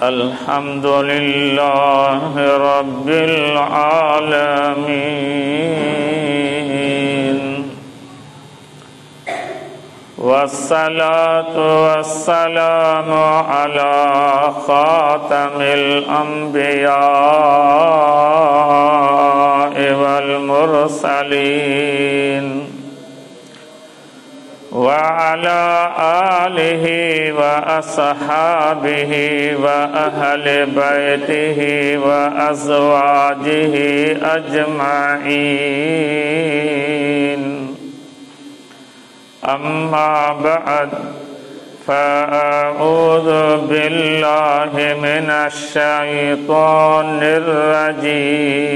الحمد لله رب العالمين والصلاة والسلام على خاتم الأنبياء والمرسلين وعلى آله وأصحابه وأهل بيته وأزواجه أجمعين. أما بعد فأعوذ بالله من الشيطان الرجيم.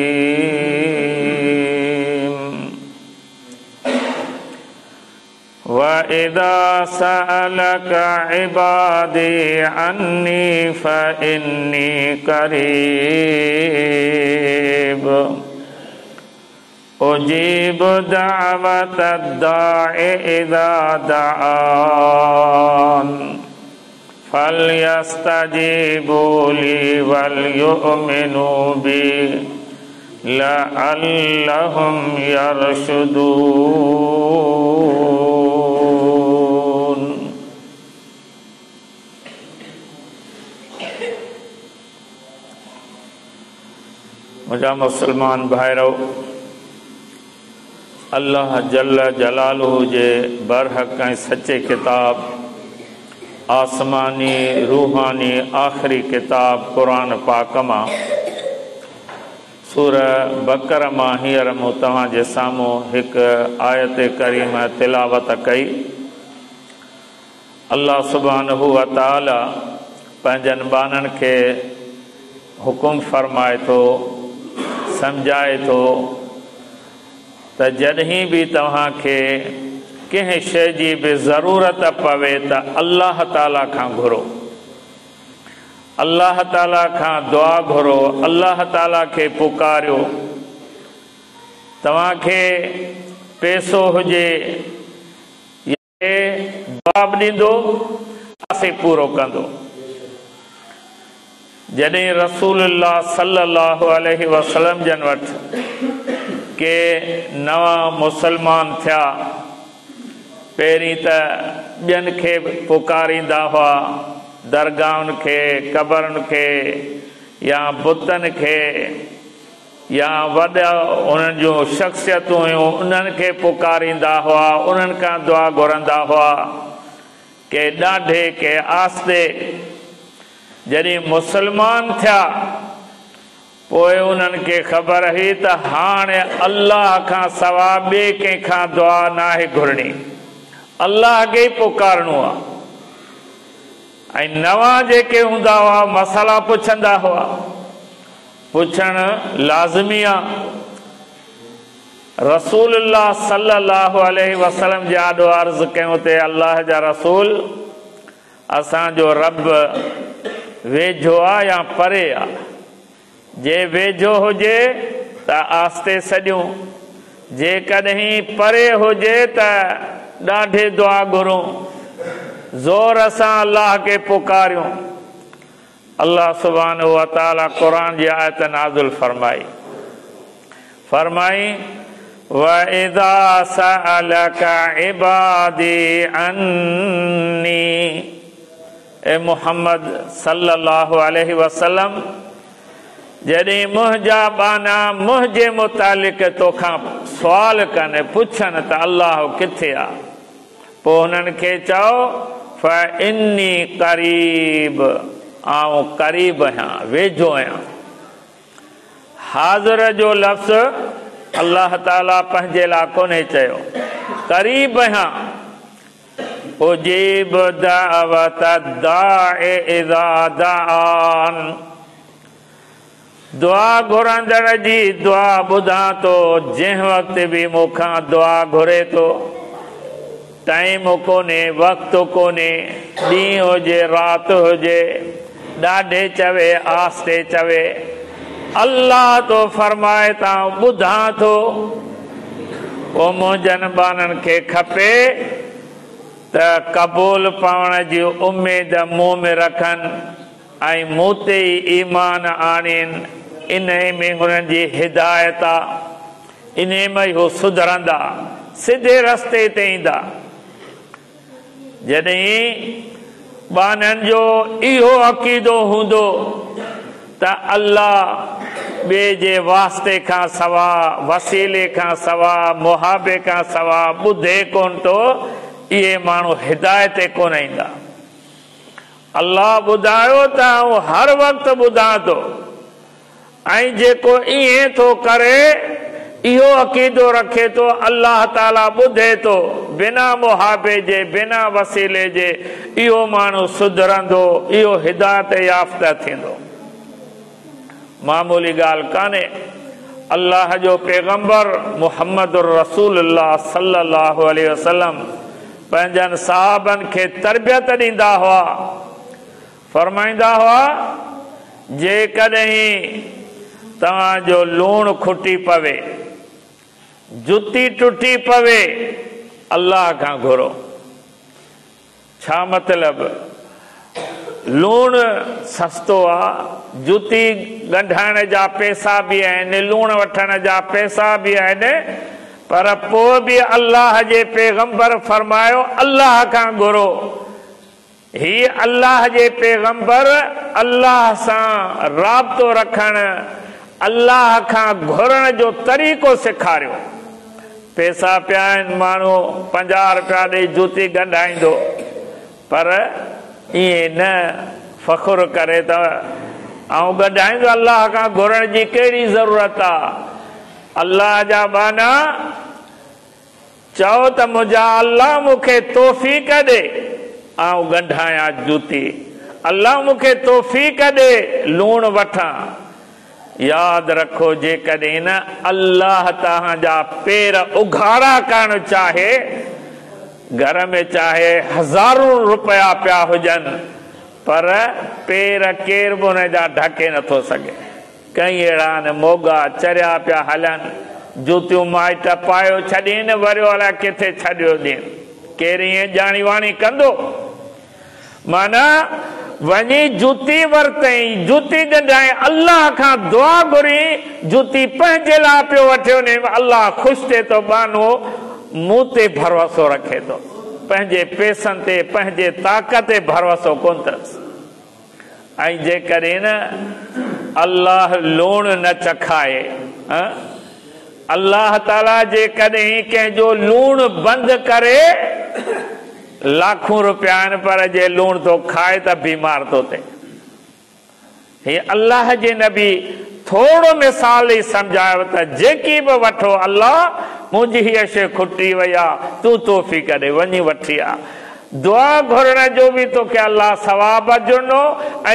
وإذا سألك عبادي عني فإني قريب أجيب دعوة الداع إذا دعان فليستجيبوا لي وليؤمنوا بي لعلهم يرشدون. मुंहिंजा मुसलमान भाइरो, अल्लाह जल जलालुहु जे बरहक ऐं सचे किताब आसमानी रूहानी आख़िरी किताब क़ुरान पाक मां सूर बकर मां हींअर मूं तव्हांजे साम्हूं हिकु आयत करीम तिलावत कई। अल्लाह सुब्हानहू व तआला पंहिंजनि ॿारनि खे हुकुम फरमाए थो, सम्झाए थो त जॾहिं बि तव्हांखे कंहिं शइ जी बि ज़रूरत पवे त अल्लाह ताला खां घुरो, अल्लाह ताला खां दुआ घुरो, अल्लाह ताला खे पुकारियो। तव्हांखे पैसो हुजे जवाब ॾींदो, असीं पूरो कंदो। जॾहिं रसूलुल्लाह सल्लल्लाहु अलैहि वसल्लम जन वटि के नवां मुसलमान थिया, पहिरीं त ॿियनि खे पुकारींदा हुआ, दरगाहुनि खे, क़बरुनि खे या बुतनि खे या वॾा उन्हनि जूं शख़्सियतूं हुयूं उन्हनि खे पुकारींदा हुआ, उन्हनि खां दुआ घुरंदा हुआ, के ॾाढे के आस्ते। जॾहिं मुसलमान थिया पोइ उन्हनि खे ख़बर हुई त हाणे अल्लाह खां सवा ॿिए कंहिंखां दुआ नाहे घुरणी, अल्लाह खे ई पुकारणो आहे। ऐं नवां जेके हूंदा हुआ मसाला पुछंदा हुआ, पुछणु लाज़मी आहे। रसूलुल्लाह सल्लल्लाहु अलैहि वसल्लम जे आॾो अर्ज़ु कयूं ते अल्लाह जा रसूल, असांजो रब वेझो आहे या परे आहे? जे वेझो हुजे त आस्ते सॼूं, जेकॾहिं परे हुजे त ॾाढे दुआ घुरूं, ज़ोर सां अल्लाह खे पुकारियूं। अल्लाह सुब्हानहू व तआला क़ुरान जी आयत नाज़िल फरमाई, फरमाई वइज़ा सअलक इबादी अन्नी, ए मुहम्मद सल्लल्लाहु अलैहि वसल्लम, जॾहिं मुंहिंजा ॿाना मुंहिंजे मुतालिक़ तोखां सुवाल कनि, पुछनि त अल्लाह किथे आहे, पोइ हुननि खे चओ फ़इन्नी क़रीब, आउं क़रीब आहियां, वेझो आहियां। हाज़िर जो लफ़्ज़ अल्लाह ताला पंहिंजे लाइ कोन्हे चयो, क़रीब आहियां। उजीब दावत दाए इज़ा दान, दुआ घुरंदड़ जी दुआ ॿुधां थो, जंहिं वक़्तु बि मूंखां दुआ घुरे थो। टाइम कोन्हे, वक़्तु कोन्हे, ॾींहुं हुजे राति हुजे, ॾाढे चवे आस्ते चवे, अल्लाह थो फरमाए त आउं ॿुधां थो। पोइ मुंहिंजनि ॿारनि खे खपे त क़बूल पाउण जी उमेद मुंहुं में रखनि, ۽ مون تي ئي ايمان آڻين، انهي ۾ هنن جي هدايت آ، انهي ۾ ئي هو سڌرندا، سڌي رستي تي ايندا. جڏهن ٻانهن جو اهو عقيدو هوندو ته الله ٻئي جي واسطي کان سوا، وسيلي کان سوا، محابي کان سوا ٻڌي ڪونه ٿو، اهي ماڻهو هدايت تي ڪونه ايندا. الله ٻڌايو ته آئون هر وقت ٻڌان ٿو ۽ جيڪو ائين ٿو ڪري اهو عقيدو رکي ٿو الله تعالي ٻڌي ٿو بنا محابي جي بنا وسيلي جي اهو ماڻهو سڌرندو اهو هدايت يافته ٿيندو. معمولي ڳالهه ڪانهي الله جو پيغمبر محمد رسول الله صلي الله عليه وسلم پنهنجن صحابن کي تربيت ڏيندا هئا، فرمائيندا هئا، جيڪڏهن توهان جو لوڻ کٽي پوي، جتي ٽٽي پوي، الله کان گهرو. ڇا مطلب؟ لوڻ سستو آ، جتي ڳنڍائڻ جا پئسا به آهن، لوڻ وٺڻ جا پئسا به آهن، پر پوء به الله جي پيغمبر فرمايو الله کان گهرو. هي الله جي پيغمبر الله سان رابطو رکڻ، الله کان گهرڻ جو طريقو سيکاريو. پئسا پيا آهن، ماڻهو 50 رپيا ڏئي جوتي ڳنڍائيندو، پر ائين نه فخر ڪري ته آئون ڳنڍائيندو، الله کان گهرڻ جي ڪهڙي ضرورت آ؟ الله جا ٻانها چئو ته منهنجا الله مون کي توفيق ڏي آئون ڳنڍايان جوتي، الله مون کي توفيق ڏي لوڻ وٺان. ياد رکو جيڪڏهن نه الله توهان جا پير اگهاڙا ڪرڻ چاهي، گهر ۾ چاهي هزارون رپيا پيا هجن پر پير ڪير به ان جا ڍڪي نٿو سگهي. ڪئين اهڙا آهن موڳا چريا پيا هلن، جوتيون مائٽ پايو ڇڏين وريو الائي ڪٿي ڇڏيو ڏين. ڪير ائين ڄاڻي واڻي ڪندو؟ معنيٰ، وڃي جوتي ورتئين، جوتي ڳنڍائين، الله کان دعا گهري، جوتي پنهنجي لاء پيو وٺي انهي ۾ الله خوش ٿئي ٿو، ٻانهو مون تي ڀروسو رکي ٿو، پنهنجي پئسن تي، پنهنجي طاقت تي ڀروسو ڪونه اٿس. ۽ جيڪڏهن الله لوڻ نه چکائي، الله تعاليٰ جيڪڏهن ڪنهن جو لوڻ بند ڪري، لاکون روپيا آهن پر جي لوڻ ٿو کائي ته بيمار ٿو ٿئي. هي الله جي نبي ٿورو مثال ئي سمجهايو ته جيڪي به وٺو الله منهنجي هيء شيء کٽي وئي آ تون توفيق ڏي وڃي وٺي آ. دعا گهرڻ جو به توکي الله ثواب اجر ڏنو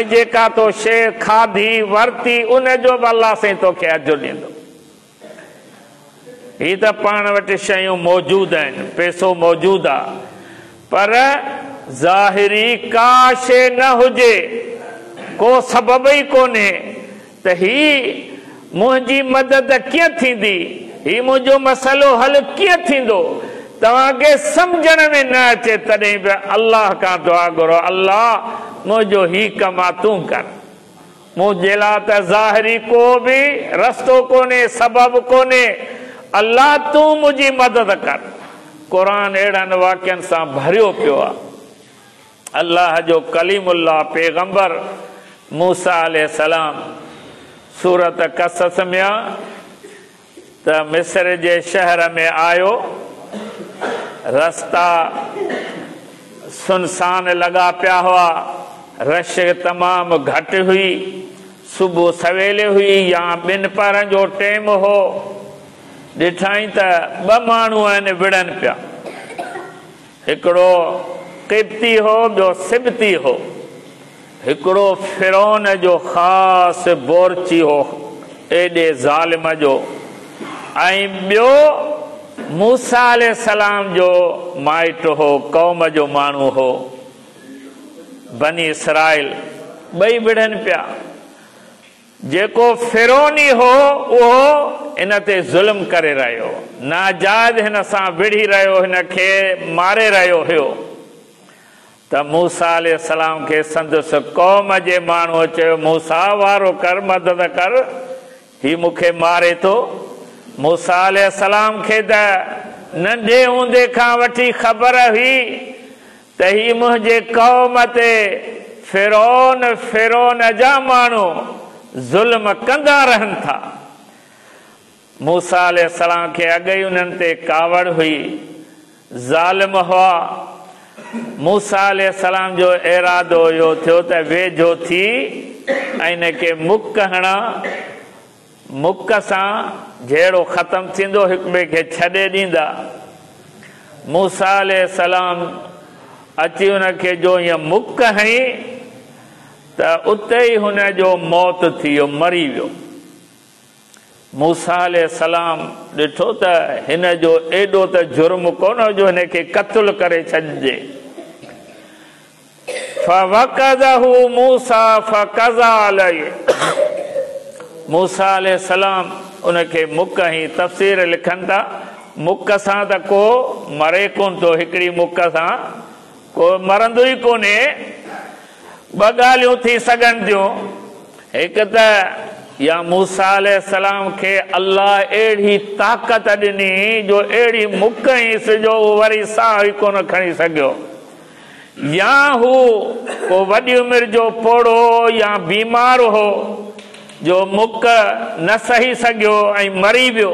۽ جيڪا تو شيء کاڌي ورتي ان جو به الله سائين توکي اجر ڏيندو. هي ته پاڻ وٽ شيون موجود آهن، پئسو موجود آ، پر ظاهري ڪا شيء نه هجي، ڪو سبب ئي ڪونهي ته هي منهنجي مدد ڪيئن ٿيندي، هي منهنجو مسئلو حل ڪيئن ٿيندو، توهان کي سمجهڻ ۾ نه اچي تڏهن به الله کان دعا گهرو، الله منهنجو هي ڪم آ تون ڪر. منهنجي لاء ته ظاهري ڪو به رستو ڪونهي، سبب ڪونهي، الله تون منهنجي مدد ڪر. قرآن اهڙن واقعن سان ڀريو پيو آهي. الله جو ڪليم الله پيغمبر موسيٰ عليه السلام سورة قصص ۾ آ ته مصر جي شهر ۾ آيو، رستا سنسان لڳا پيا هئا، رش تمام گهٽ هئي، صبح سويل هئي يا ٻن پهرن جو ٽيم هو، ڏٺائين ته ٻه ماڻهو آهن وڙهن پيا، هڪڙو قبطي هو ٻيو سبطي هو. هڪڙو فرعون جو خاص بورچي هو، ايڏي ظالم جو، ۽ ٻيو موسيٰ عليه السلام جو مائٽ هو، قوم جو ماڻهو هو، بني اسرائيل، ٻئي وڙهن پيا. جيڪو فرعوني هو، اهو هن تي ظلم ڪري رهيو هو، ناجائز هن سان وڙهي رهيو، هن کي ماري رهيو هيو. ته موسيٰ عليه السلام کي سندس قوم جي ماڻهوء چيو، موسيٰ! وارو ڪر، مدد ڪر، هي مون کي ماري ٿو. موسيٰ عليه السلام کي ته ننڍي هوندي کان وٺي خبر هئي ته هي منهنجي قوم تي فرعون، فرعون جا ماڻهو، ظلم ڪندا رهن ٿا. موسيٰ عليه السلام کي اڳ ئي انهن تي ڪاوڙ هئي، ظالم هئا. موسيٰ عليه السلام جو ارادو اهو ٿيو ته ويجهو ٿي ۽ ان کي مڪ هڻان، مڪ سان جهيڙو ختم ٿيندو، هڪ ٻئي کي ڇڏي ڏيندا. موسيٰ عليه السلام اچي ان کي جو ائين مڪ هنئي ته اتي ئي هن جو موت ٿي ويو، مري ويو. موسيٰ عليه السلام ڏٺو ته هن جو ايڏو ته جرم ڪونه هو جو هن کي قتل ڪري ڇڏجي. فوڪزه موسيٰ فقضيٰ عليه موسيٰ عليه السلام ان کي مڪ هنئي. تفسير لکن ٿا مڪ سان ته ڪو مري ڪونه ٿو، هڪڙي مڪ سان ڪو مرندو ئي ڪونهي. ٻه ڳالهيون ٿي سگهن ٿيون، هڪ ته يا موسيٰ عليه السلام کي الله اهڙي طاقت ڏني جو اهڙي مڪ هنئيس جو هو وري ساهه ئي ڪونه کڻي سگهيو، يا هو ڪو وڏي عمر جو پوڙهو يا بيمار هو جو مڪ نه سهي سگهيو ۽ مري ويو.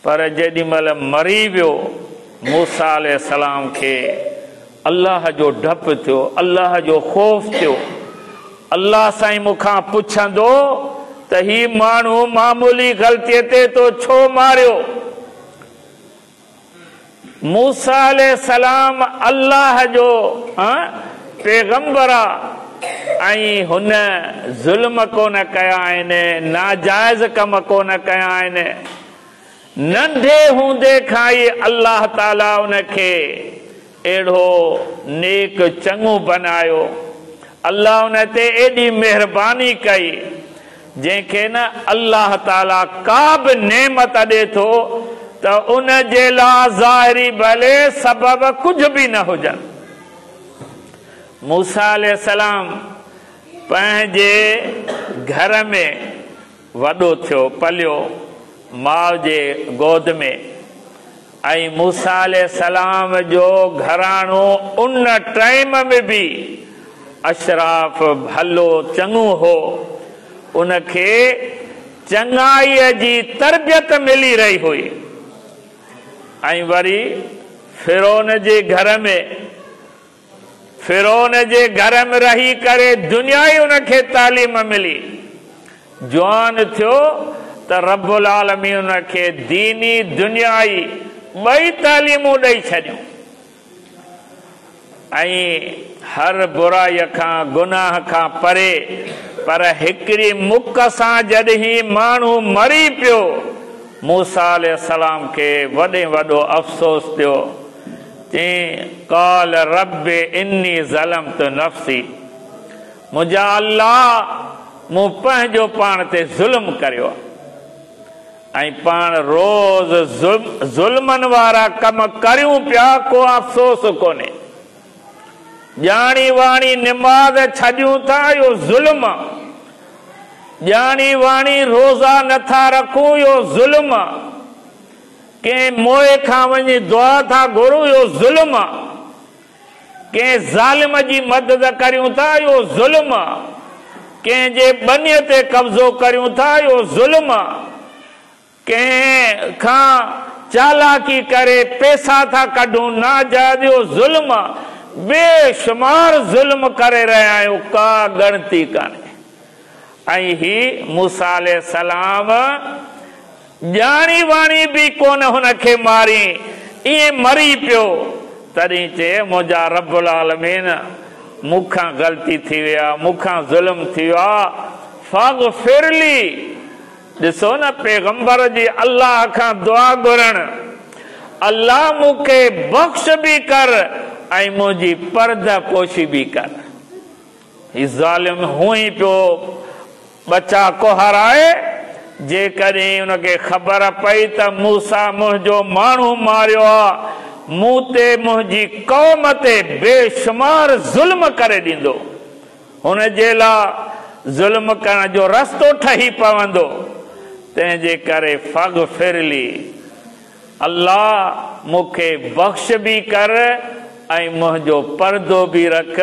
پر جيڏي مهل مري ويو، موسيٰ عليه السلام کي الله جو ڊپ ٿيو، الله جو خوف ٿيو، الله سائين مون کان پڇندو ته هي ماڻهو معمولي غلطيء تي تو ڇو ماريو؟ موسيٰ عليه السلام الله جو پيغمبر آ ۽ هن ظلم ڪونه ڪيا آهن، ناجائز ڪم ڪونه ڪيا آهن. ننڍي هوندي کان ئي الله تعاليٰ ان کي اهڙو نيڪ چڱو بنايو. الله ان تي ايڏي مهرباني ڪئي، جنهن کي نه الله تعاليٰ ڪا به نعمت ڏي ٿو ته ان جي لاء ظاهري ڀلي سبب ڪجهه به نه هجن. موسيٰ عليه السلام پنهنجي گهر ۾ وڏو ٿيو، پليو ماء جي گود ۾ ۽ موسيٰ عليه السلام جو گهراڻو ان ٽائيم ۾ به اشراف ڀلو چڱو هو، ان کي چڱائيء جي تربيت ملي رهي هئي ۽ وري فرعون جي گهر ۾. فرعون جي گهر ۾ رهي ڪري دنيائي ان کي تعليم ملي. جوان ٿيو ته رب العالمين ان کي ديني دنيائي ٻئي تعليمون ڏئي ڇڏيون ۽ هر برائي کان گناهه کان پري پر هڪڙي مڪ سان جڏهن ماڻهو مري پيو موسيٰ عليه السلام کي وڏي وڏو افسوس ٿيو. چيائين، قال رب اني ظلمت نفسي، منهنجا الله مون پنهنجو پاڻ تي ظلم ڪريو آهي ۽ پاڻ روز ظلمن وارا ڪم ڪريون پيا ڪو افسوس ڪونهي، ڄاڻي واڻي نماز ڇڏيون ٿا اهو ظلم آ، ڄاڻي واڻي روزا نٿا رکون اهو ظلم آ. ڪنهن موئي کان وڃي دعا ٿا گهرون اهو ظلم آ. ڪنهن ظالم جي مدد ڪريون ٿا اهو ظلم آ. ڪنهن جي ٻنيء تي قبضو ڪريون ٿا اهو ظلم آ. ڪنهن کان چالاڪي ڪري پئسا ٿا ڪڍون ناجائز اهو ظلم آ. بي شمار ظلم ڪري رهيا آهيون ڪا ڳڻتي ڪانهي. ۽ هي موسيٰ عليه السلام ڄاڻي واڻي به ڪونه هن کي مارين، ائين مري پيو. تڏهن چئي، منهنجا رب العالمين! مون کان غلطي ٿي وئي آ، مون کان ظلم ٿي ويو آ، فاغفر لي، ڏسو نه پيغمبر جي الله کان دعا گهرڻ، الله مون کي بخش به ڪر ۽ منهنجي پرده پوشي به ڪر. هي ظالم هونئن ئي پيو ٻچا ڪهارائي، جيڪڏهن ان کي خبر پئي ته موسيٰ منهنجو ماڻهو ماريو آ، مون تي منهنجي قوم تي بيشمار ظلم ڪري ڏيندو. هن جي لا ظلم ڪرڻ جو رستو ٺهي پوندو، تنهن جي ڪري فاغفر لي، الله مون کي بخش به ڪر ۽ منهنجو پردو به رک،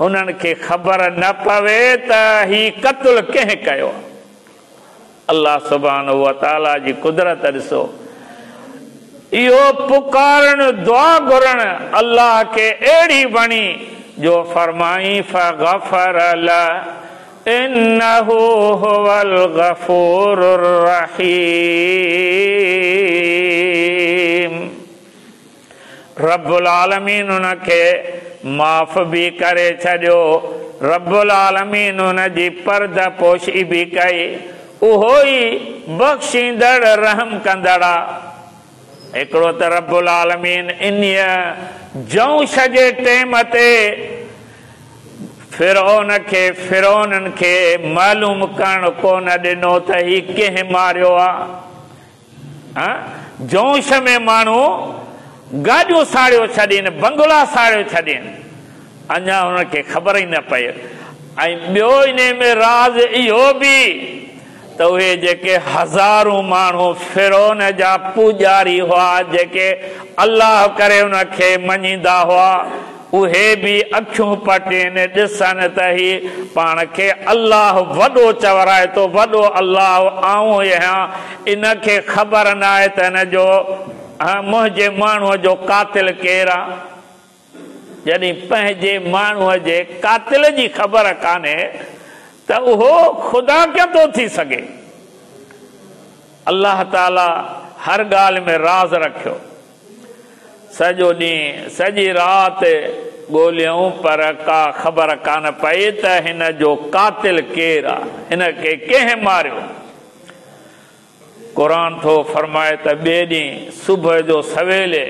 هنن کي خبر نه پوي ته هي قتل ڪنهن ڪيو آهي. الله سبحانه وتعاليٰ جي قدرت ڏسو، اهو پڪارڻ، دعا گهرڻ الله کي اهڙي وڻي جو فرمائين فغفر له انه هو الغفور الرحيم رب العالمين ان کي معاف به ڪري ڇڏيو، رب العالمين ان جي پرده پوشي به ڪئي، اهو ئي بخشيندڙ رحم ڪندڙ آ. هڪڙو ته رب العالمين انهيء جوش جي ٽيم تي فرعون کي فرعونن کي معلوم ڪرڻ ڪونه ڏنو ته هي ڪنهن ماريو آ. جوش ۾ ماڻهو گاڏيون ساڙيو ڇڏين، بنگلا ساڙيو ڇڏين، اڃا هنن کي خبر ئي نه پئي. ۽ ٻيو انهي ۾ راز اهو به ته اهي جيڪي هزارون ماڻهو فرعون جا پوڄاري هئا، جيڪي الله ڪري ان کي مڃيندا هئا، اهي به اکيون پٽين ڏسن ته هي پاڻ کي الله وڏو چورائي ٿو، وڏو الله آئون آهيان، ان کي خبر ناهي ته هن جو منهنجي ماڻهوء جو قاتل ڪير آ؟ جڏهن پنهنجي ماڻهوء جي قاتل جي خبر ڪانهي ته اهو خدا ڪيئن ٿو ٿي سگهي؟ الله تعاليٰ هر ڳالهه ۾ راز رکيو. سڄو ڏينهن، سڄي رات ڳوليائون پر ڪا خبر ڪانه پئي ته هن جو قاتل ڪير آ، هن کي ڪنهن ماريو؟ قرآن ٿو فرمائي ته ٻئي ڏينهن صبح جو سويلي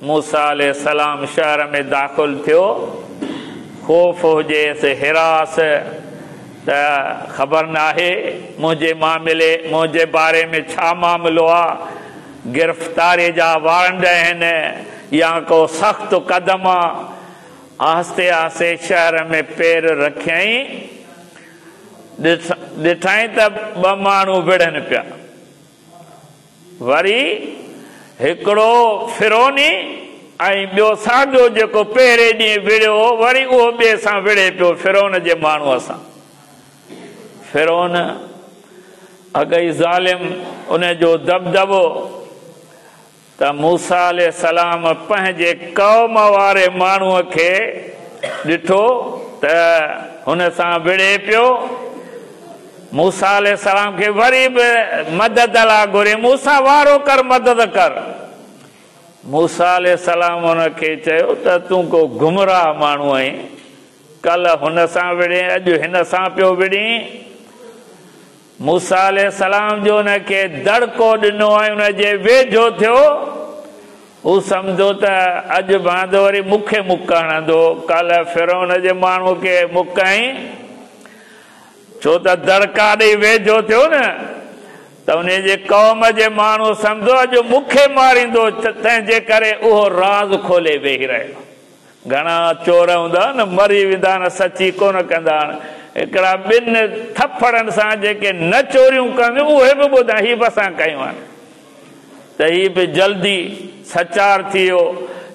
موسيٰ عليه السلام شهر ۾ داخل ٿيو، خوف هجيس، هراس ته خبر ناهي منهنجي معاملي، منهنجي باري ۾ ڇا معاملو آ، گرفتاري جا وارنٽ آهن يا ڪو سخت قدم آ. آهستي آهستي شهر ۾ پير رکيائين، ڏٺائين ته ٻه ماڻهو وڙهن پيا. وري هڪڙو فرعوني ۽ ٻيو ساڳيو جيڪو پهرين ڏينهن وڙهيو هو، وري اهو ٻئي سان وڙهي پيو، فرعون جي ماڻهوء سان. فرعون اڳ ئي ظالم، ان جو دٻدٻو ته موسيٰ عليه السلام پنهنجي قوم واري ماڻهوء کي ڏٺو ته هن سان وڙهي پيو. موسيٰ عليه السلام کي وري به مدد لاء گهري، موسيٰ وارو ڪر مدد ڪر. موسيٰ عليه السلام هن کي چيو ته تون ڪو گمراهه ماڻهو آهين، ڪلهه هن سان وڙهين اڄ هن سان پيو وڙهين. موسيٰ عليه السلام جو ان کي دڙڪو ڏنو ۽ ان جي ويجهو ٿيو، هو سمجهيو ته اڄ ڀاند وري مون کي مڪ هڻندو، ڪالهه فرعون جي ماڻهوء کي مڪ هنئي، ڇو ته دڙڪا ڏئي ويجهو ٿيو نه ته ان جي قوم جي ماڻهو سمجهيو اڄ مون کي ماريندو، تنهن جي ڪري اهو راز کولي ويهي رهيو. گهڻا چور هوندا آهن، مري ويندا آهن، سچي ڪونه ڪندا آهن. هڪڙا ٻن ٿڦڙن سان جيڪي نه چوريون ڪنديون اهي به ٻڌائين هي به اسان ڪيون آهن ته هي به جلدي سچار ٿي ويو.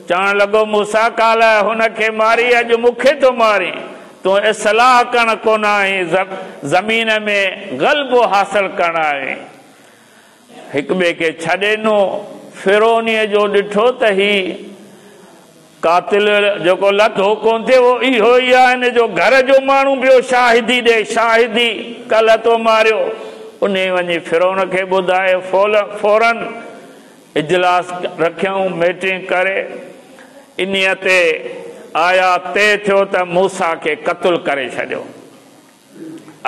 چوڻ لڳو موسيٰ ڪالهه هن کي ماري اڄ مون کي ٿو مارين. تون اصلاح ڪرڻ ڪونه آئين زمين ۾ غلبو حاصل ڪرڻ آيو آهين. هڪ ٻئي کي ڇڏي ڏنو. فرعونيء جو ڏٺو ته هي قاتل جيڪو لٿو ڪونه ٿئي اهو اهو ئي آهي هن جو گهر جو ماڻهو پيو شاهدي ڏئي، شاهدي ڪلهه تو ماريو. انهيء وڃي فرعون کي ٻڌايو. فوراً اجلاس رکيائون، ميٽنگ ڪري انهيء تي آيا، طئي ٿيو ته موسيٰ کي قتل ڪري ڇڏيو.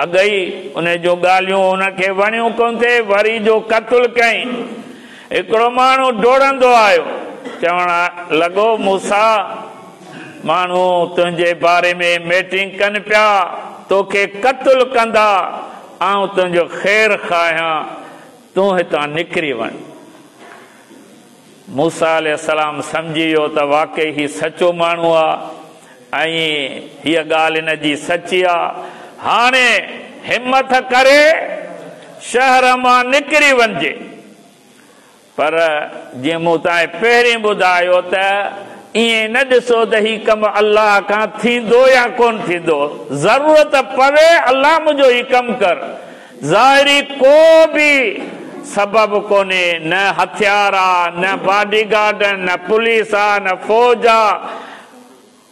اڳ ئي انهي جون ڳالهيون هن کي وڻيون ڪونه ٿي، وري جو قتل ڪيائين. هڪڙو ماڻهو ڊوڙندو آيو، چوڻ لڳو، موسيٰ! ماڻهو تنهنجي باري ۾ ميٽنگ ڪن پيا، توکي قتل ڪندا، آئون تنهنجو خير خواهه آهيان، تون هتان نڪري وڃ. موسيٰ عليه السلام سمجهي ويو ته واقعي هي سچو ماڻهو آ ۽ هيء ڳالهه هن جي سچي آ. هاڻي همٿ ڪري شهر مان نڪري وڃجي. پر جيئن مون توهان کي پهرين ٻڌايو ته ائين نه ڏسو ته هي ڪم الله کان ٿيندو يا ڪونه ٿيندو. ضرورت پوي الله منهنجو هي ڪم ڪر. ظاهري ڪو به سبب ڪونهي، نه هٿيار آ، نه باڊي گارڊ آهن، نه پوليس آ، نه فوج آ،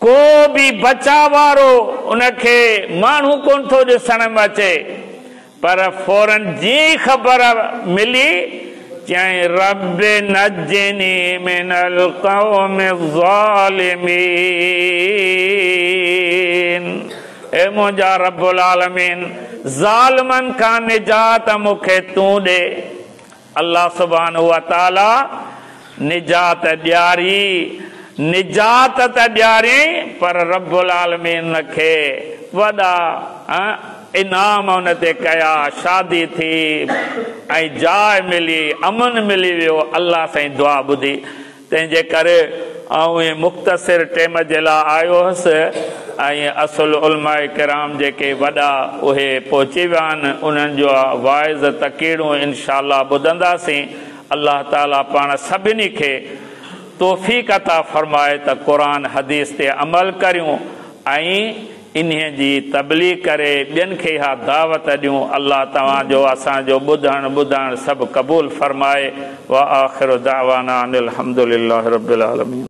ڪو به بچاء وارو ان کي ماڻهو ڪونه ٿو ڏسڻ ۾ اچي، پر فوراً جيئن ئي خبر ملي، چيائين، رب نجني من القوم الظالمين، اي منهنجا رب العالمين! ظالمن کان نجات مون کي تون ڏي. الله سبحانه وتعاليٰ نجات ڏياري، نجات ته ڏياريائين پر رب العالمين ان کي وڏا انعام ان تي ڪيا، شادي ٿي ۽ جاء ملي، امن ملي ويو، الله سائين دعا ٻڌي. تنهن جي ڪري آئون مختصر ٽيم جي لاء آيو هوس ۽ اصل علماء ڪرام جيڪي وڏا اهي پهچي ويا آهن انهن جو واعظ تقريرون انشاء الله ٻڌنداسين الله تعالي پاڻ سڀني کي توفيق عطا فرمائي ته قرآن حديث تي عمل ڪريون ۽ انهيء جي تبليغ ڪري ٻين کي اها دعوت ڏيون الله توهان جو اسان جو ٻڌڻ ٻڌائڻ سڀ قبول فرمائي واخر دعوانا ان الحمد لله رب العالمين.